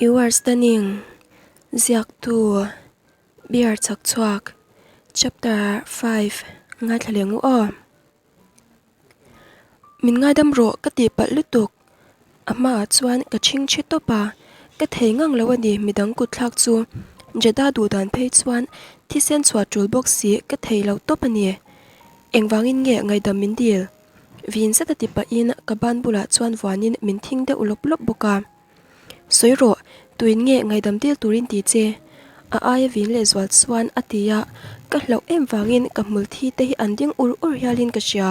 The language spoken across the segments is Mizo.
You are stunning, Ziaktu, Beer chak chhuak, Chapter 5, Ngaithla leh ngu aw. Min ngaidam rawh ka tih palh lutuk. A hmaah chuan ka chhing chhe tawp a, ka thei ngang lo a ni midang kut thlak chu. Jeddah duh dan phei chuan thisen chhuah tul bawk si ka thei lo tawp a ni. Engvangin nge ngaihdam min dil? Vin zet a ti pahin ka ban bulah chuan vuanin min thing deuh lawp lawp bawk a. Sawi rawh, tuin nge ngaihdam dil turin ti che? A aia vin lehzual chuan a ti a, ka hlauh em vangin ka hmul thi te hi an ding ur ur hialin ka hria.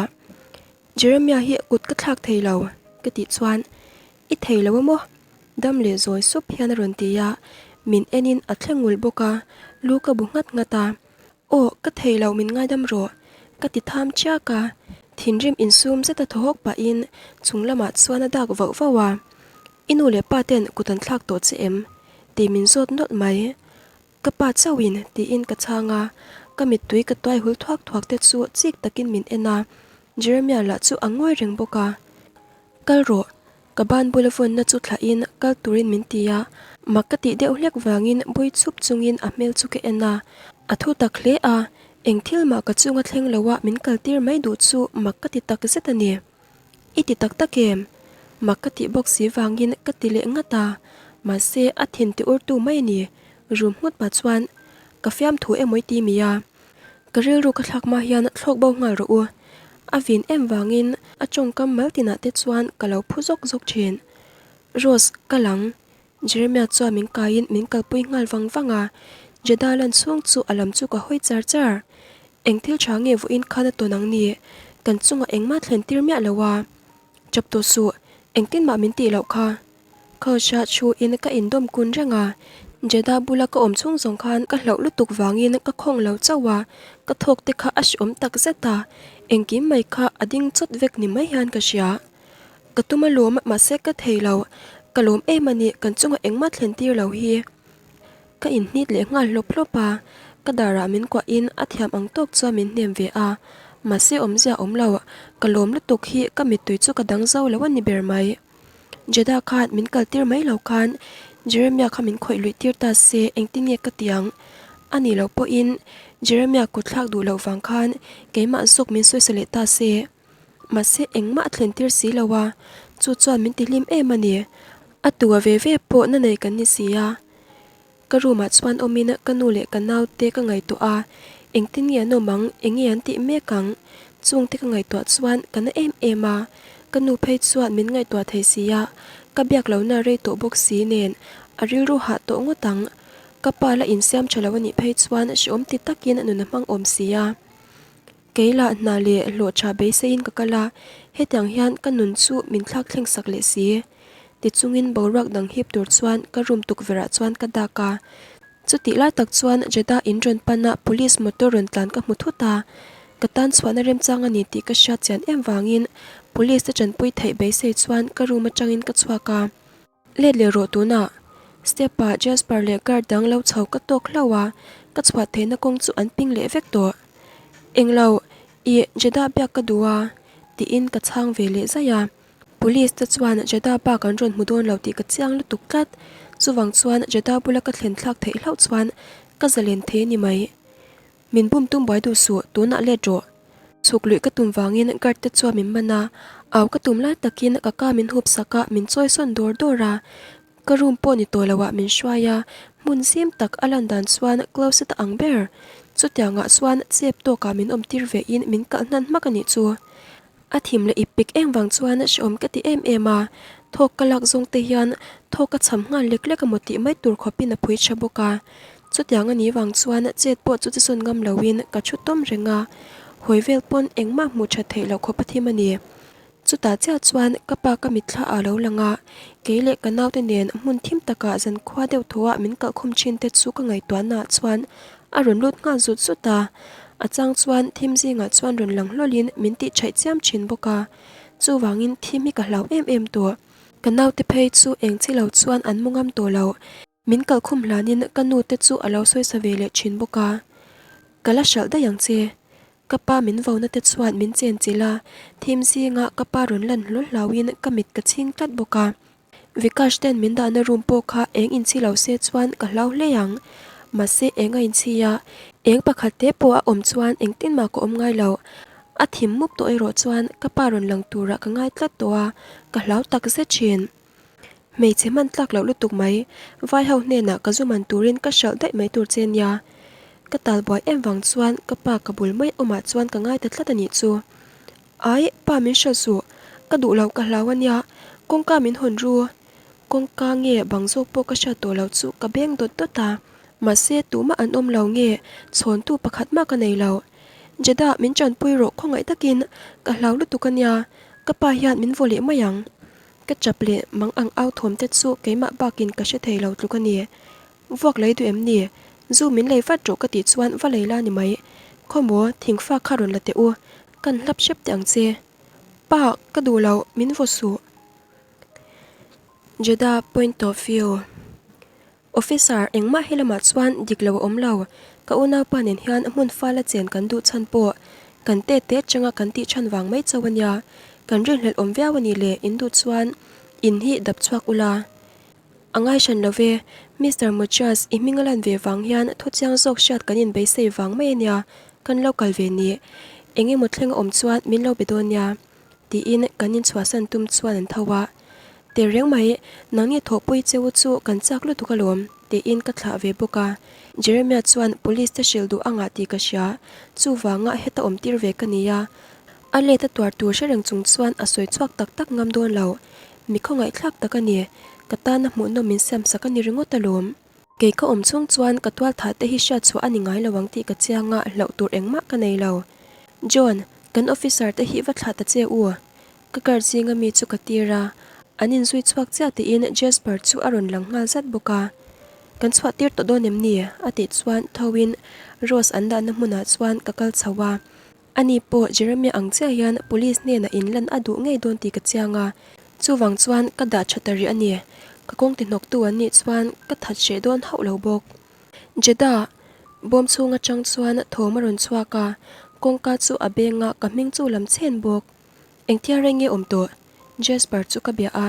Jeremiah hi kut ka thlak thei lo, ka tih chuan, I thei lo a maw? Dam leh zawi sup hian a rawn ti a, min enin a thleng ngul bawk a, lu ka bu nghat nghat a. Aw, ka thei lo min ngaidam rawh, ka ti tham chiak a, thinrim insum zeta thaw hawk pahin chung lamah chuan a dak vauh vauh a, I nu leh pa ten kut an thlak tawh che em? tih min zawt nawlh mai. Ka pa chauhin tiin ka chhang a, ka mittui ka tuai hul thuak thuak te chu chik takin min en a, Jeremiah lah chu a ngawi reng bawk a. Kal rawh, ka ban bula vawnna chu thlahin kal turin min ti a, mak ka tih deuh hlek vangin bui chhup chungin a hmel chu ka en a, a thu tak hle a, eng thil mah ka chunga thleng lo a min kal tir mai duh chu mak ka ti tak zet a ni. I ti tak tak em? Mak ka tih bawk si vangin ka ti leh ngat a, mahse a thin ti urtu mai a ni, rum nghut pah chuan ka fiamthu emaw i ti mi a? Ka rilru ka thlak hma hian thlawk bo nghal rawh u. A vin em vangin a tawngkam mal tinah te chuan ka lo phu zawk zawk thin. Rose, ka lang. Jeremiah chuan min kaiin min kalpui nghal vang vang a, Jeddah lan chhung chu a lam chu ka hawi char char. Eng thil tha nge vawiin khan a tawn ang ni? Kan chungah engmah thlen tir miah lo a. Chap tawh suh, engtin mah min tih loh kha. Couch-a chhuin ka indawm kun reng a, Jeddah bula ka awm chhung zawng khan ka hlauh lutuk vangin ka khawng lo chauh a, ka thawk te kha a hreawm tak zet a, engkim mai kha a ding chawt vek ni mai hian ka hria. Ka tum alawm, mahse ka thei lo, ka lawm em a ni, kan chungah engmah thlen tir lo hi. Ka inhnit leh nghal hlawp hlawp a, ka darah min kuahin a thiam ang tawk chuan min hnem ve a, mahse awmzia awm lo, ka lawm lutuk hi ka mittui chu ka dang zo lo a ni ber mai. Jeddah khan min kal tir mai lo khan Jeremiah kha min khawih luih tir ta se engtin nge ka ti ang? A nih loh pawhin Jeremiah kut thlak duh loh vang khan keimah zawk min sawisa leh ta se. Mahse engmah a thlen tir si lo a, chu chuan min ti hlim em a ni. A tua ve ve pawh na nei kan ni si a. Ka room ah chuan awmin ka nu leh ka naute ka ngaihtuah a, engtin nge an awm ang, eng nge an tih mek ang? Chungte ka ngaihtuah chuan ka na em em a, ka nu phei chuan min ngaihtuah thei si a, ka biak lohna rei tawh bawk si nen a rilru hah tawh ngawt ang. Ka pa la insiam tha lo a nih phei chuan hrehawm ti takin nun a hmang awm si a. Kei lah hna leh hlawh tha beiseiin ka kal a, hetiang hian ka nun chu min thlak thleng sak leh si. Tichungin boruak dang hip tur chuan ka room tukverh ah chuan ka dak a. Chutih lai tak chuan Jeddah in rawn pan a police motor rawn tlan ka hmu thut a. Ka tan chhuahna remchang a ni tih ka hriat chian em vangin police te tanpui theih beisei chuan ka room atangin ka chhuak a. Let leh rawh tunah. Step ah Jasper leh guard dang lo chho ka tawk hlauh a, ka chhuah theihna kawng chu an ping leh vek tawh. Englo, ih Jeddah biak ka duh a, tiin ka chhang ve leh zaih a. Police te chuan Jeddah bak an rawn hmu dawn lo tih ka chiang lutuk tlat. Chuvang chuan Jeddah bula ka thlen thlak theih hlauh chuan ka zalen thei a ni mai. Min bum tum buai duh suh, tunah let rawh. Chhuk luih ka tum vangin guard te chuan min man a, au ka tum lai takin ka ka min hup sak a, min chawi sawn dawr dawr a. Ka room pawh ni tawh loah min hruai a, hmun zim tak a lan dan chuan closet a ang ber. Chutiangah chuan chep tawkah min awm tir ve in min kalh hnan hmak a nih chu. A thim leh ip pik em vang chuan hrehawm ka ti em em a, thawk ka lak zawng te hian thawk ka cham nghal lek lek emaw tih mai tur khawpin a phui tha bawk a. Chutiang a nih vang chuan chet pawh chu che sawn ngam loin ka thu tawm reng a, hawi vel pawn engmah hmuh that theih loh khawp a thim a ni. Chutah chiah chuan ka pa ka mitthla ah lo lang a, kei leh ka naute nen hmun thim takah zankhua deuh thawhah min kalhkhum thin te chu ka ngaihtuahnaah chuan A rawn lut nghal zut zut a, a chang chuan thim zingah chuan rawn lang hlawlin min tih chhaih chiam thin bawk a, chuvangin thim hi ka hlau em em tawh. Ka naute phei chu eng chi lo chuan an mu ngam tawh lo, min kalkhum hlanin ka nu te chu a lo sawisa ve leh thin bawk a, Ka la hralh daih ang che, ka pa min vona te chuan min chen chilh a, thim zinga ka pa rawn lan hlawl hlauhin ka mit ka chhing tlat bawk a. Vikash ten min dahna room pawh kha eng inchhi lo se chuan ka hlau hle ang. Mahse eng a inchhi a, eng pakhat te pawh a awm chuan engtin mah ka awm ngai lo. A thim mup tawh erawh chuan ka pa rawn lang turah ka ngai tlat tawh a, ka hlau tak zet thin. Hmeichhe hman tlak loh lutuk mai, vai ho hnenah ka zu man turin ka hralh daih mai tur che nia. Ka tal buai em vang chuan ka pa ka bul mai awmah chuan ka ngai ta tlat a nih chu. Ai, pa min hralh suh, ka duh loh ka hlau a nia, kawngka min hawn ru. Kawngka nge bang zawk pawh ka hriat tawh loh chu ka beng dawt dawt a, mahse tumah an awm lo nge chhawntu pakhat mah ka nei lo. Jeddah min tanpui rawh khawngaih takin ka hlau lutuk a nia, ka pa hian min vaw leh mai ang. Ka chap leh mang ang au thawm te chu keimah bakin ka hre thei lo tluk a ni. Vuak lei duh em ni? Zu min lei vat rawh ka tih chuan va lei la ni mai. Khawmaw, thingfa kha rawn la teh u, kan hlap hrep teh ang che. Pa, ka duh lo, min vaw suh. Jeddah point of view. Officer, engmah he lamah chuan dik lo a awm lo. Ka unaupa nen hian hmun fala chen kan duh chhan pawh kan tet te atanga kan tih chhan vang mai chauh a nia. Kan rinhlelh awm viau a nih le, in duh chuan in hi dap chhuak ula. A ngai hran lo ve, Mister Mochas, i hming a lan ve vang hian thu chiang zawk hriat kan inbeisei vang mai a nia, kan lo kal ve ni. Eng emaw thleng a awm chuan min lo be dawn nia. Tiin kan inchhuahsan tum chuan an tho a. Tehreng mai, nangni thawhpui che u chu kan chak lutuk alawm, tiin ka thlah ve bawk a. Jeremiah chuan police te hrilh duh angah tih ka hria, chuvanga heta awm tir ve ka ni a. A let a tuar tur hre reng chung chuan a sawi chhuak tak tak ngam dawn lo. Mi khawngaihthlak tak a ni, ka tana hmuhnawm min siam sak a ni ringawt alawm. Kei ka awm chhung chuan ka tual thah te hi hriat chhuah a ni ngai lo ang tih ka chiang a, hlauh tur engmah ka nei lo. John, kan officer te hi va thlah ta che u. Ka guard zinga mi chu ka tir a, an inzui chhuak chiah tiin Jasper chu a rawn lang nghal zat bawk a. Kan chhuah tir tawh dawn em ni? a tih chuan tho in Rose an dahna hmunah chuan ka kal chho a. Ani pawh Jeremia ang chiah hian police hnenah inlan a duh ngei dawn tih ka chiang a, chuvang chuan ka dah tha ta rih a ni. Ka kawng ti hnawktu an nih chuan ka that hreh dawn hauh lo bawk. Jeddah bawm chhung atang chuan thawm a rawn chhuak a, kawngka chu a beng a, ka hming chu lam chhen bawk. Engtia reng nge awm tawh? Jasper chu ka bia a,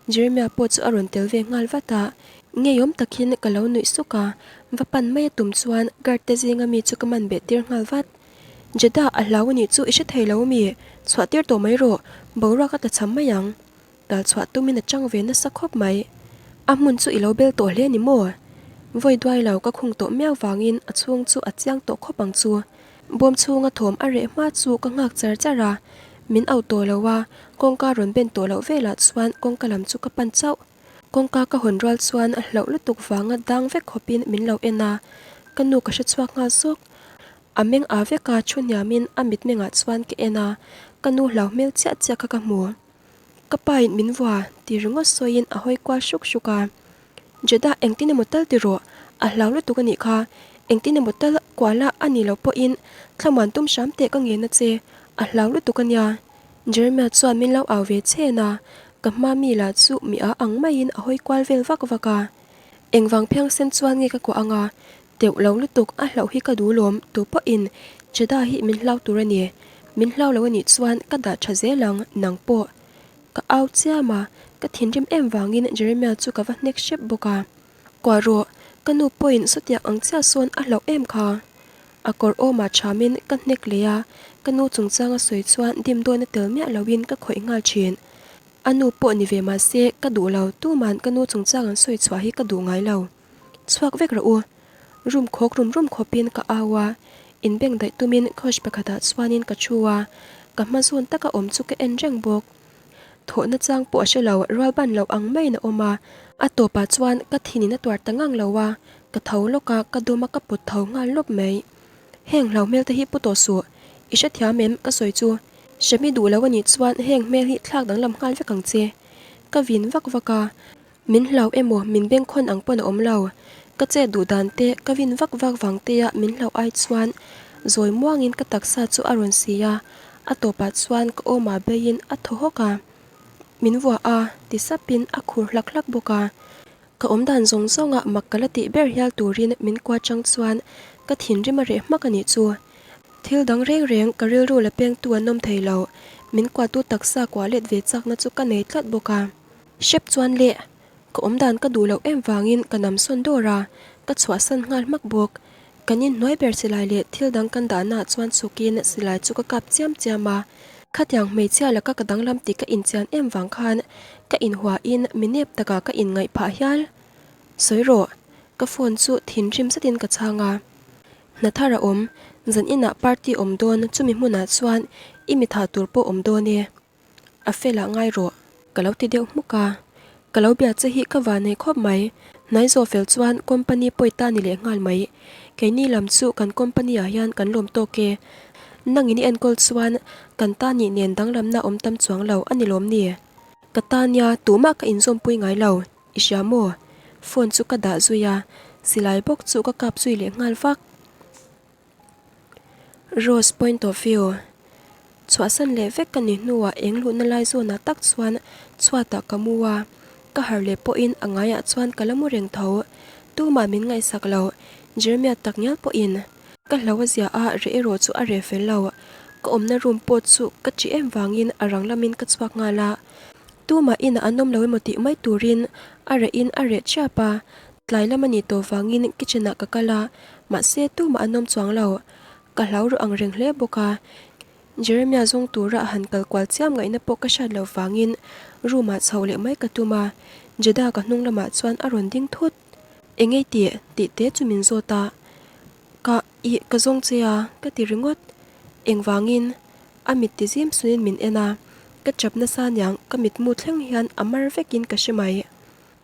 Jeremiah pawh chu a rawn tel ve nghal vat a, ngeiawm takin ka lo nuih suk a, va pan mai a tum chuan guard te zinga mi chu ka man beh tir nghal vat. Jeddah a hlau a nih chu i hre thei lo mi? Chhuah tir tawh mai rawh, boruak a tlachham mai ang. Tal chhuah tumin a chang ve nasa khawp mai. A hmun chu i lo bel tawh hle ni maw? Vawi duai lo ka khung tawh miau vangin a chhung chu a chiang tawh khawp ang chu. Bawm chhunga thawm a reh hma chu ka nghak char char a, min auh tawh lo a, kawngka rawn ben tawh loh velah chuan kawngka lam chu ka pan chauh. Kawngka ka hawn rual chuan a hlauh lutuk vanga dang vek khawpin min lo en a, ka nu ka hre chhuak nghal zawk. A meng â vek a, thu hniamin a mitmengah chuan ka en a, ka nu hlau hmel chiah chiah kha ka hmu. Ka pain min vua ti ringawt sawiin a hawi kual hruk hruk a. Jeddah engtin emaw tal ti rawh, a hlau lutuk a nih kha. Engtin emaw tal kuala a nih loh pawhin thlamuan tum hram teh ka ngen a che, a hlau lutuk a nia. Jeremiah chuan min lo au ve chhen a, ka hma mi lah chu mi a ang maiin a hawi kual vel vak vak a. Engvang phiangsen chuan nge ka kuah anga, teuh lo lutuk a hlauh hi ka duh lawm tu pawhin Jeddah hi min hlau tur a ni. Min hlau lo a nih chuan ka dah tha zel ang, nang pawh. Ka au chiam a, ka thinrim em vangin Jeremiah chu ka va hnek hrep bawk a. Kuah rawh, ka nu pawhin sawtiang ang chiah sawn a hlauh em kha. A kawr awmah thamin ka hnek leh a, ka nu chungchang a sawi chuan dim dawna tel miah loin ka khawih nghal thin. A nu pawh ni ve mah se ka duh lo, tuman ka nu chungchang an sawi chhuah hi ka duh ngai lo. Chhuak vek rawh u. Room khawk rum rum khawpin ka au a, inbeng daih tumin couch pakhatah chuanin ka thu a, ka hma zawn taka awm chu ka en reng bawk. Thawhna chang pawh a hre lo, rual ban loh ang maiin a awm a, a tawpah chuan ka thinin a tuar ta ngang lo a, ka tho lawk a, ka dawm a ka pawt tho nghal lawp mai. Heng hlau hmel te hi pu tawh suh, i hrethiam em ka sawi chu, hremi duh lo a nih chuan heng hmel hi thlak danglam nghal vek ang che. Ka vin vak vak a, Min hlau emaw min bengkhawn ang pawn a awm lo. Ka chet duh dan te, ka vin vak vak vang te a min hlauh ai chuan zawi muangin ka taksa chu a rawn si a, a tawpah chuan ka awmah beiin a thaw hawk a. Min vuah a, ti sapin a khur hlak hlak bawk a. Ka awm dan zawng zawngah mak ka la tih ber hial turin min kuat chang chuan ka thinrim a reh hmak a nih chu. Thil dang reng reng ka rilru la pengtu an awm thei lo, min kuattu taksa kuah let ve chakna chu ka nei tlat bawk a. Hrep chuan leh ka awmdan ka duh loh em vangin ka nam sawn dawr a, ka chhuahsan nghal hmak bawk. Kan inhnuai ber silai leh thil dang kan dahnaah chuan chhukin silai chu ka kap chiam chiam a. Khatiang hmeichhia laka ka danglam tih ka inchian em vang khan ka inhuain mi nep takah ka inngaih phah hial. Sawi rawh, ka phone chu thinrim zetin ka chhang a. Hna thar a awm, zan inah party awm dawn chumi hmunah chuan i mi thah tur pawh awm dawn e. A fel ah ngai rawh. Ka lo ti deuh hmuk a. Ka lo bia che hi ka van nei khawp mai. Hnai zawh fel chuan company pawi ta ni leh nghal mai. Keini lam chu kan company ah hian kan lawm tawk e. Nangin i enkawl chuan kan ta nih nen danglamna awm tam chuang lo a ni lawm ni? Ka ta nia tumah ka inzawmpui ngai lo. I hria maw? Phone chu ka dah zui a, silai bawk chu ka kap zui leh nghal vak. Rose point of view Chhuahsan leh vek ka ni hnuah eng luhna lai zawnah tak chuan chhuatah ka mu a, ka harh leh pawhin a ngaiah chuan ka la mu reng tho. Tumah min ngaihsak lo, Jeremiah takngial pawhin ka hlo a zia a, reh erawh chu a reh fel lo. Ka awmna room pawh chu ka ṭih em vangin a rang lamin ka chhuak nghal a, tumah inah an awm lo emaw tih mai turin a rehin a reh ṭhiap a, Tlai lam a nih tawh vangin kitchen ah ka kal a, mahse tumah an awm chuang lo. Ka hlau ru ang reng hle bawk a. Jeremiah zawng tura a han kal kual chiam ngaihna pawh ka hriat loh vangin room ah chhoh leh mai ka tum a, Jeddah ka hnung lamah chuan a rawn ding thut. Engei tih? tih te chu min zawt a. Ka, ih, ka zawng che a, ka ti ringawt. Engvangin? A mit ti zim sunin min en a, ka chap nasa niang ka mitmu thleng hian a mar vekin ka hre mai.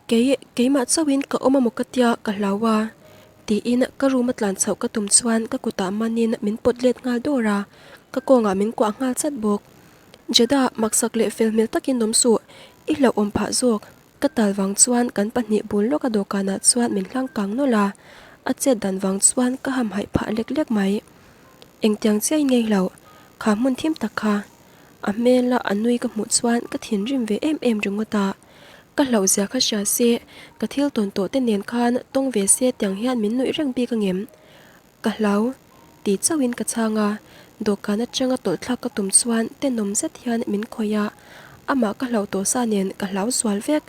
Kei, keimah chauhin ka awm amaw ka tia ka hlau a, tiin ka room a tlan chhoh ka tum chuan ka kutah manin min pawt let nghal dawr a, ka kawngah min kuah nghal chat bawk. Jeddah, maksak leh fel hmel takin awm suh, i hlauhawm phah zawk. Ka tal vang chuan kan pahnih bul lawka dawhkanah chuan min hlang kang nawlh a, a chet dan vang chuan ka hamhaih phah lek lek mai. Engtiang chiahin ngei hlauh, kha hmun thim tak kha. A hmela a nui ka hmuh chuan ka thinrim ve em em ringawt a. Ka hlauh zia kha hria se, ka thil tawn tawh te nen khan tawng ve se tiang hian min nuih reng bik angem? Ka hlau, ti chauhin ka chhang a, dawhkan atanga tawlh thlak ka tum chuan tenawm zet hian min khawih a, amah ka hlauh tawh sa nen ka hlau sual vek.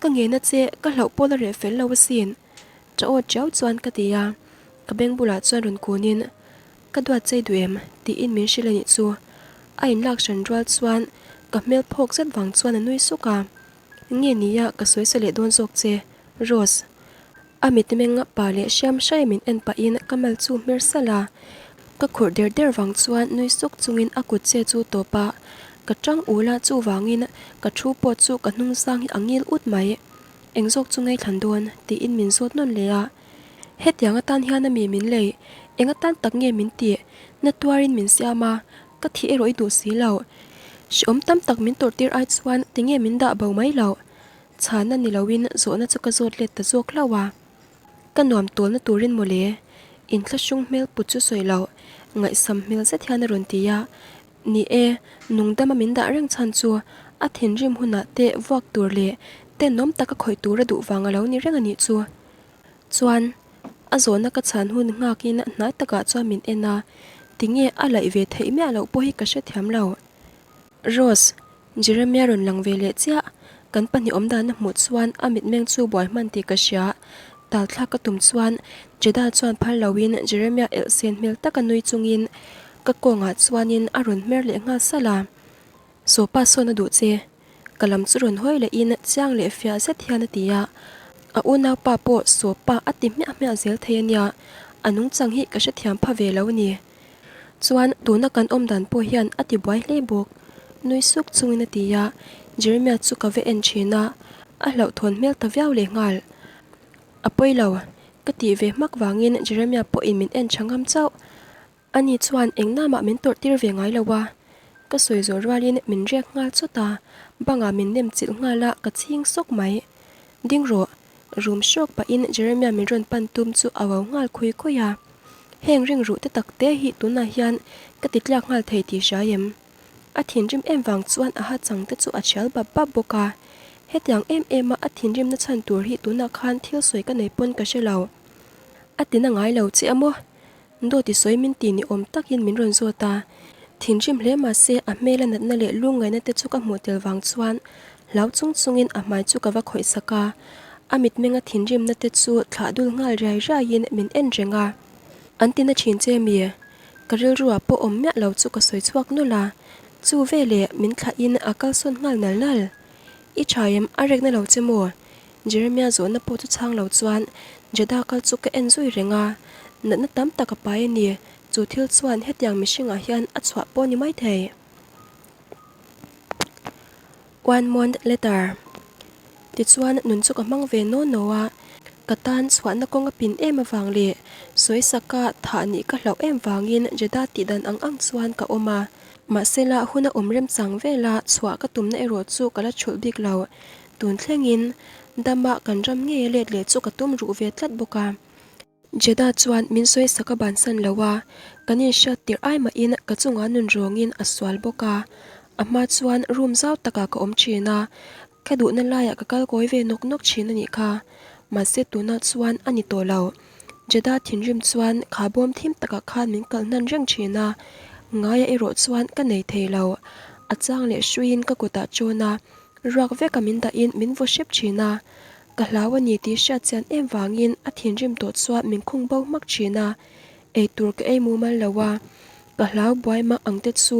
Ka ngena che, ka hlauh pawl a reh fel lo asin. Ṭa aw ṭiau chuan ka ti a, ka beng bulah chuan rawn kunin, Ka duat chei duh em? tiin min hrilh a nih chu. A inlak hran rual chuan ka hmel phawk zet vang chuan a nui suk a. Nge nia ka sawi sa leh dawn zawk che, Rose. A mitmeng pa leh hriam hrai min en pahin ka mal chu hmer salh a. Ka khurh der der vang chuan nui suk chungin a kut che chu tawp a. Ka tang ul a chuvangin ka thu pawh chu ka hnung zang hi a ngil ut mai. Eng zawk chu ngei thlan dawn? tiin min zawt nawn leh a. Hetiang atan hian a mi min lei, eng atan tak nge min tih? Na tuarin min siam a, ka thih erawh i duh si lo. Hrehawm tam tak min tawrh tir ai chuan tinge min dah bo mai loh? Chhana ni loin zawhna chu ka zawt let ta zawk hlauh a. Ka nuam tawlna turin mawle, inthlahrung hmel put chu sawi loh, ngaihsam hmel zet hian a rawn ti a. Ni e, nungdama min dah reng chhan chu a thinrim hunah te vuak tur leh tenawm taka khawih tur a duh vang a lo ni reng a nih chu. Chuan, a zawhna ka chhan hun nghakin hnai takah chuan min en a, tinge a laih ve theih miah loh pawh hi ka hrethiam lo. Rose, Jeremia rawn lang ve leh chiah, kan pahnih awm dana hmuh chuan a mitmeng chu buai hman tih ka hria. Tal thlak ka tum chuan Jeddah chuan phal loin Jeremia elh sen hmel taka nui chungin ka kawngah chuanin a rawn hmer leh nghal salh a. Sawpa sawn a duh che. Ka lam chu rawn hawi lehin chiang leh fiah zet hian a ti a. A unaupa pawh sawpa a ti hmiah hmiah zel thei a nia, a nungchang hi ka hrethiam pha ve lo a ni. Chuan tuna kan awm dan pawh hian a ti buai hle bawk. Nui suk chungin a ti a, Jeremiah chu ka va en thin a, a hlauhthawn hmel ta viau leh nghal. A pawi lo, ka tih ve hmak vangin Jeremiah pawhin min en tha ngam chauh. Ani chuan eng namah min tawrh tir ve ngai lo a, ka sawi zawh rualin min riak nghal chawt a, bangah min nem chilh nghal a, ka chhing sawk mai. Ding rawh, rum hrawk pahin Jeremiah min rawn pan tum chu a vau nghal khui khui a. Heng ring ruh te tak te hi tunah hian ka ti tliak nghal thei tih hria em? A thinrim em vang chuan a ha chang te chu a thial bap bap bawk a. Hetiang em em a a thinrimna chhan tur hi tunah khan thil sawi ka nei pawn ka hre lo. A tina ngai lo che a maw? Dawt i sawi min ti ni awm takin min rawn zawt a. Thinrim hle mah se a hmela natna leh lungngaihna te chu ka hmuh tel vang chuan. Hlau chung chungin a hmai chu ka va khawih sak a, a mitmenga thinrimna te chu thlah dul nghal riai riaiin min en reng a. An tina thin che mi? Ka rilruah pawh awm miah lo chu ka sawi chhuak nawlh a, chu veleh min thlahin a kalsawn nghal nal nal. I tha em? A rekna lo che maw? Jeremia zawhna pawh chu chhang lo chuan Jeddah kal chu ka en zui reng a, natna tam tak a pai a ni, chu thil chuan hetiang mihringah hian a chhuah pawh ni mai thei. One month later. Tichuan nun chu ka hmang ve naw naw a, ka tan chhuahna kawng a pin em avang leh sawisaka thah nih ka hlauh em vangin Jeddah tih dan ang ang chuan ka awm a, mahsela hun a awm remchang vela chhuah ka tumna erawh chu ka la thulh bik lo. Tun thlengin dama kan ram ngei a let leh chu ka tum ruh ve tlat bawk a. Jeddah chuan min sawisak a bansan lo a, kan inhriat tirh ai mahin ka chungah nun rawngin a sual bawk a. A hma chuan room zau takah ka awm thin a, ka duhna laiah ka kal kawi ve nawk nawk thin a nih kha. Mahse tunah chuan a ni tawh lo. Jeddah thinrim chuan kha bawm thim takah khan min kalh hnan reng thin a, ngaia erawh chuan ka nei thei lo. A chang leh hruiin ka kutah chawn a, Ruak veka min dahin min vaw hrep thin a, ka hlau a ni tih hriat chian em vangin a thinrim tawh chuan min khung bo hmak thin a, eitur ka ei mumal lo a, ka hlau buai mak ang te chu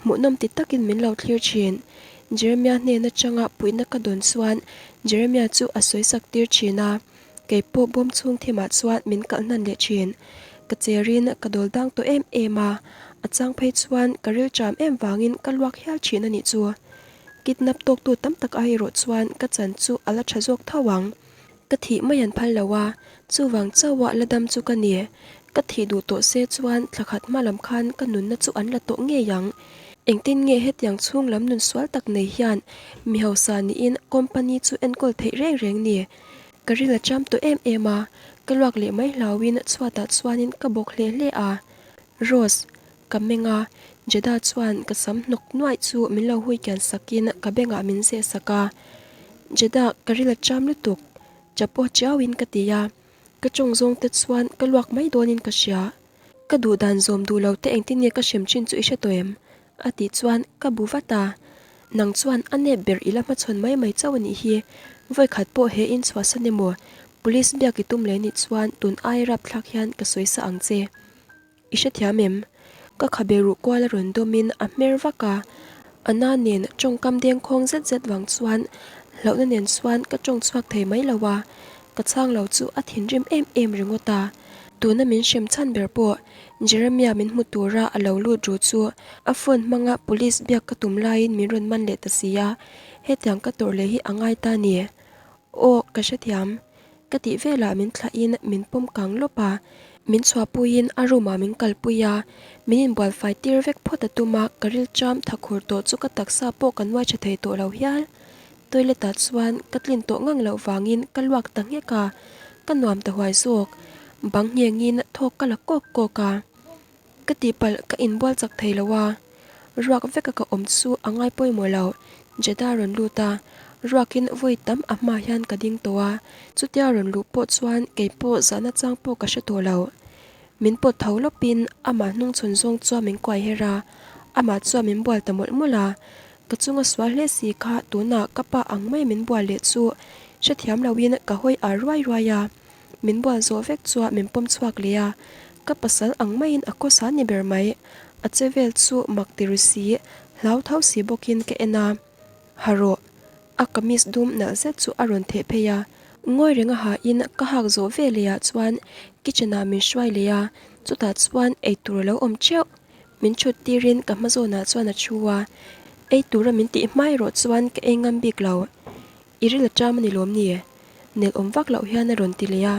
hmuhnawm ti takin min lo thlir thin. Jeremia hnen atanga puihna ka dawn chuan Jeremia chu a sawi sak tir thin a, kei pawh bawm chhung thimah chuan min kalh hnan leh thin. Ka cherin ka dawl dang tawh em em a, a chang phei chuan ka rilṭam em vangin ka luak hial thin a nih chu. Kidnap tawktu tam tak ai erawh chuan ka chan chu a la tha zawk tho ang. Ka thih mai an phal lo a, chuvang chauha la dam chu ka ni. Ka thih duh tawh se chuan thla khat hma lam khan ka nunna chu an la tawh ngei ang. Engtin nge hetiang chhung lam nun sual tak nei hian mi hausa niin company chu enkawl theih reng reng ni? Ka ril a cham tawh em em a, ka luak leh mai hlauin chhuatah chuanin ka bawk hle hle a. Rose, Ka meng a, Jeddah chuan ka sam hnawk nuaih chu min lo hui kian sakin ka bengah min zeh sak a. Jeddah, ka ril a cham lutuk, chapo chiauin ka ti a. Ka tawng zawng te chuan ka luak mai dawnin ka hria. Ka duh dan zawm duh lo te engtin nge ka hrem chin chu i hre tawh em? A tih chuan ka bu vat a. Nang chuan a nep ber i la hmachhawn mai mai chauh a nih hi. Vawikhat pawh he in chhuahsan emaw, Police biak i tum leh nih chuan tun aia rapthlak hian ka sawi sa ang che. I hrethiam em? Ka khabe ruh kual a rawn dawmin a hmer vak a, a na nen tawngkam dengkhawng zet zet vang chuan hlauhna nen chuan ka tawng chhuak thei mai lo a, ka chhang lo chu a thinrim em em ringawt a. Tuna min hrem chhan ber pawh Jeremia min hmu tura a lo lut ru chu a phone hmanga police biak ka tum laiin min rawn man leh ta si a, hetiang ka tawrh leh hi a ngai ta ni. Aw, ka hrethiam. Ka tih velah min thlahin min pawm kang lawp a, min chhuahpuiin a room ah min kalpui a, min inbual fai tir vek phawt a tum a, ka ril cham tha khur tawh chu ka taksa pawh ka nuai tha thei tawh lo hial. Toilet ah chuan ka tlin tawh ngang loh vangin ka luak ta nghek a, ka nuam ta huai zawk. Bang nghengin thawk ka la kawk kawk a. Ka tihpalh ka inbual chak thei lo a, ruak veka ka awm chu a ngai pawimawh lo, Jeddah rawn lut a, ruakin vawi tam a hma hian ka ding tawh a, chutia rawn luh pawh chuan kei pawh zahna chang pawh ka hre tawh lo. Min pawt tho lawpin amah hnungchhawn zawng chuan min kuai her a, amah chuan min bual ta mawlh mawlh a, ka chunga sual hle si kha tunah ka pa ang mai min bual leh chu hrethiam loin ka hawi ar ruai ruai a. Min bual zawh vek chuan min pawm chhuak leh a, ka pasal ang maiin a kawsa ni ber mai. A che vel chu mak ti ru si, hlau tho si bawkin ka en a. Ha rawh. A kamis dum nalh zet chu a rawn theh phei a. Ngawi reng a hain ka hak zawh ve leh ah chuan kitchen ah min hruai leh a, chutah chuan eitur a lo awm teuh. Min thut tirin ka hma zawnah chuan a thu a, eitura min tih hma erawh chuan ka ei ngam bik lo. I ril a cham a ni lawm ni? Nel awm vak loh hian a rawn ti leh a.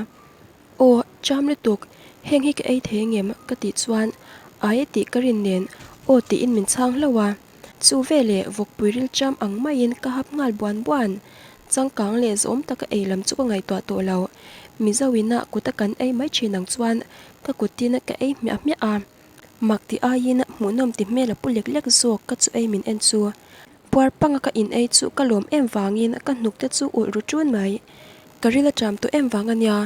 Aw, cham lutuk, heng hi ka ei thei angem? ka tih chuan ai a tih ka rin nen aw tiin min chhang hlauh a. Chu veleh vawkpui ril cham ang maiin ka hap nghal buan buan. Changkang leh zawm taka ei lam chu ka ngaihtuah tawh lo. Mizo ina kuta kan ei mai thin ang chuan ka kutin ka ei hmiah hmiah a. Mak ti aiin hmuhnawm ti hmel a pu lek lek zawk ka chu ei min en chu. Puar panga ka in ei chu ka lawm em vangin ka hnuk te chu ulh ru ṭun mai. Ka ril a ṭam tawh em vang a nia.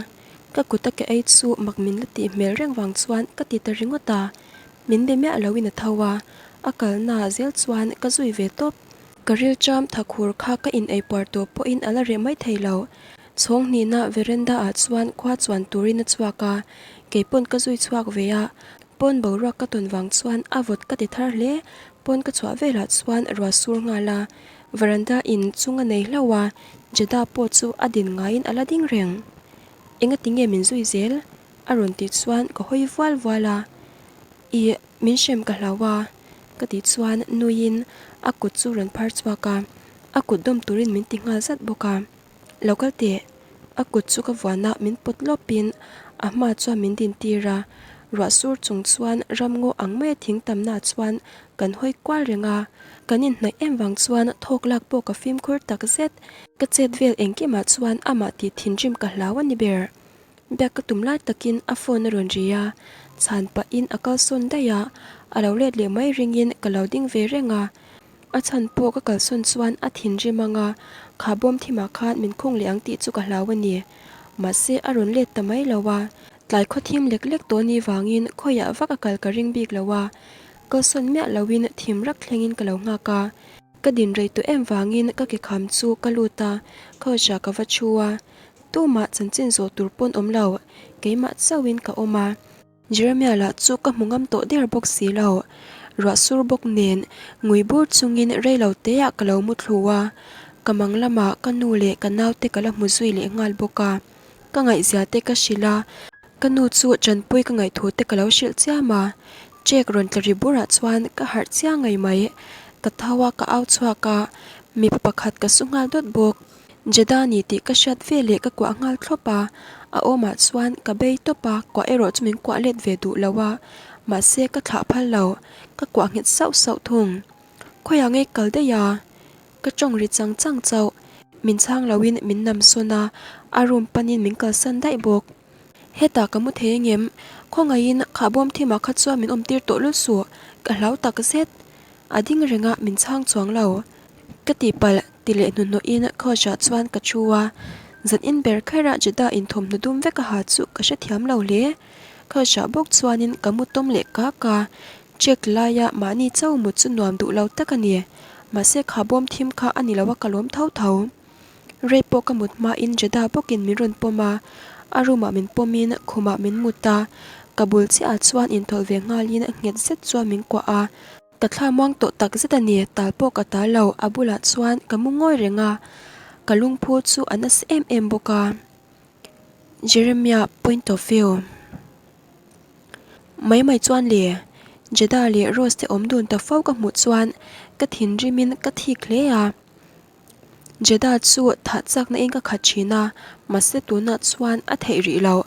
Ka kut a ka ei chu mak min la tih hmel reng vang chuan ka ti ta ringawt a. Min be miah loin a tho a, a kalna zel chuan ka zui ve tawp. Ka rilṭam thakhur kha ka in eipuar tawh pawhin a la reh mai thei lo. Chhawng hnihna veranda ah chuan khua chuan turin a chhuak a, keipawn ka zui chhuak ve a, pawn boruak ka tawn vang chuan a vawt ka ti thar hle, pawn ka chhuah velah chuan ruah sur nghal a, veranda in chung a nei hlauh a, Jeddah pawh chu a din ngaiin a la ding reng. Engati nge min zui zel? A rawn tih chuan ka hawi vual vual a, Ih, min hrem ka hlau a, ka tih chuan nuiin a kut chu rawn phar chhuak a, a kut dawm turin min ti nghal zat bawk a. Lo kal teh, a kut chu ka vuan a, min pawt lawpin a hma chuan min din tir a, ruah sur chung chuan ramngaw ang maia thing tamna chuan kan hawi kual reng a, kan inhnaih em vang chuan thawk lak pawh ka fimkhur tak zet, ka chet vel engkimah chuan amah tih thinrim ka hlau a ni ber. Biak ka tum lai takin a phone a rawn ri a, chhan pahin a kalsawn daih a, a lo let leh mai ringin ka lo ding ve reng a. A chhan pawh ka kalsawn chuan a thinrim ang a, kha bawm thimah khan min khung leh ang tih chu ka hlau a ni. Mahse a rawn let ta mai lo a, tlai khaw thim lek lek tawh ni vangin khawiah vak a kal ka ring bik lo a, kalsawn miah loin thim rak thlengin ka lo nghak a. Ka din rei tawh em vangin ka ke kham chu ka lut a, couch-ah ka va thu a, Tumah chanchin zawh tur pawn awm lo, keimah chauhin ka awm a. Jeremiah lah chu ka hmu ngam tawh der bawk si lo. Ruah sur bawk nen ngui bur chungin rei lo teah ka lo mu thlu a, ka mang lamah ka nu leh ka naute ka la hmu zui leh nghal bawk a. Ka ngaihzia te ka hrilh a, ka nu chu tanpui ka ngaihthu te ka lo hrilh chiam a. Check rawn tla ri burah chuan ka harh chiang ngei mai. Ka tho a, ka au chhuak a, mipa pakhat ka su nghal dawt bawk. Jeddah ni tih ka hriat ve leh ka kuah nghal thlawp a, a awmah chuan ka bei tawp a, kuah erawh chu min kuah let ve duh lo a, mahse ka thlah phal lo, ka kuah nghet sauh sauh thung. Khawiah ngei kal daih a? Ka tawng ri chang chang chauh, min chhang loin min nam sawn a, a room panin min kalsan daih bawk. Hetah ka mu thei angem? Khawngaihin khahbawm thimah kha chuan min awmtir tawh lul suh, ka hlau tak zet. A ding reng a, min chhang chuang lo. Ka tihpalh ti leh hnuhnawhin couch ah chuan ka thu a, zan in ber kher a Jeddah in thawmhnaw dum vek a ha chu ka hrethiam lo hle. Couch ah bawk chuanin ka mu tawm leh kak a, check laia mahni chau mut chu nuam duh lo tak a ni. Mahse kha bawm thim kha a ni lo a ka lawm tho tho. Rei pawh ka mut hmain Jeddah bawkin min rawn pawm a, a room ah min pawmin khumah min mut a, ka bul chiah ah chuan inthawlh ve nghalin nghet zet chuan min kuah a. Ka thla muang tawh tak zet a ni, tal pawh ka tal lo, a bulah chuan ka mu ngawi reng a, ka lungphu chu a nasa em em bawk a. Jeremiah point of view. Mai mai chuan le, Jeddah leh Rose te awm dun ta fo ka hmuh chuan ka thinrimin ka thik hle a. Jeddah chu thah chakna in ka khat thin a, mahse tunah chuan a theih rih loh.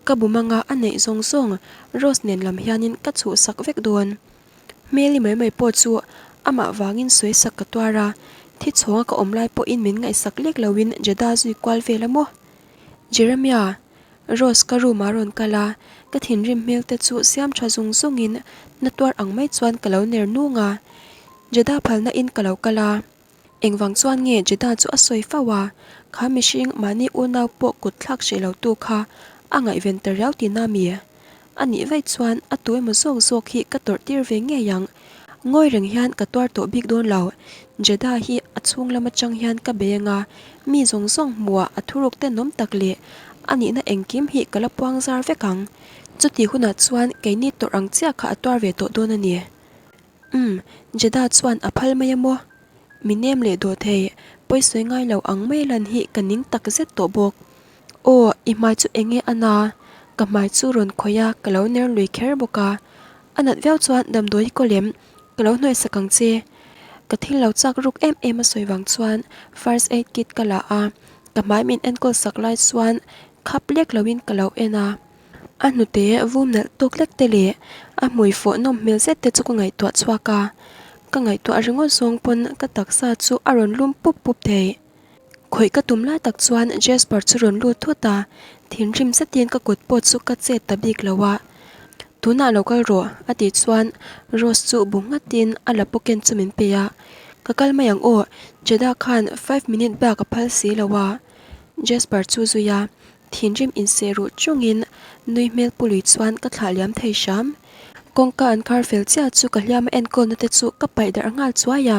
Ka bu manga a neih zawng zawng Rose nen lam hianin ka chhuhsak vek dawn. Hmeli mai mai pawh chu amah vangin sawi sak ka tuar a, thi chhawnga ka awm lai pawhin min ngaihsak lek loin Jeddah zui kual vel a maw? Jeremiah, Rose ka room ah rawn kal a, ka thinrim hmel te chu siam tha zung zungin na tuar ang mai chuan ka lo ner nung a. Jeddah phalna in ka lo kal a. Engvang chuan nge Jeddah chu a sawi fo a, kha mihring mahni unau pawh kut thlak hreh lo tu kha a ngaihven ta riau tihna mi? A nih vaih chuan a tu emaw zawk zawk hi ka tawrh tir ve ngei ang. Ngawi reng hian ka tuar tawh bik dawn lo. Jeddah hi a chhung lam atang hian ka bei anga, mi zawng zawng hmuhah a thuruk tenawm tak leh a nihna engkim hi ka la puang zar vek ang. Chutih hunah chuan keini tawrh ang chiah kha a tuar ve tawh dawn a ni. Umm, Jeddah chuan a phal mai a maw? Mi nem leh dawh thei, pawisawi ngai lo ang mai lan hi ka ning tak zet tawh bawk. Aw, i hmai chu eng nge a na? Ka hmai chu rawn khawih a, ka lo ner lui kher bawk a. A nat viau chuan damdawi kaw lem, ka lo hnuai sak ang che. Ka thil lo chak ruk em em a sawi vang chuan first aid kit ka la a, ka hmai min enkawl sak lai chuan khap lek loin ka lo en a. A hnute vum nalh tawk lek te leh a hmui fawh nawm hmel zet te chu ka ngaihtuah chhuak a, ka ngaihtuah ringawt zawng pawn ka taksa chu a rawn lum pup pup thei. Khawih ka tum lai tak chuan Jasper chu rawn lut thut a, thinrim zetin ka kut pawh chu ka chet ta bik lo a. Tunah lo kal rawh a tih chuan Rose chu bu nghatin a la pawken chu min pe a, Ka kal mai ang aw, Jeddah khan five minute bak a phal si lo a Jasper chu zui a, Thinrim inseh ruh chungin nui hmel pu lui chuan ka thlah liam thei hram. Kawngka an khar fel chiah chu ka hliam a enkawlna te chu ka paih darh nghal chuai a.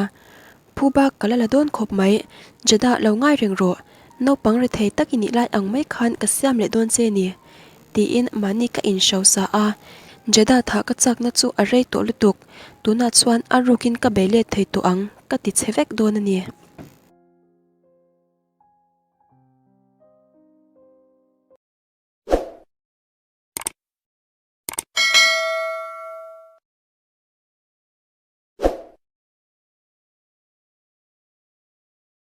Phuba ka la la dawn khawp mai, Jeddah lo ngai reng rawh, naupang rethei tak i nih lai ang mai khan ka siam leh dawn che ni, tiin mahni ka inhrosa a. Jeddah thah ka chakna chu a rei tawh lutuk, tunah chuan a rukin ka bei let thei tawh ang, ka ti chhe vek dawn a ni.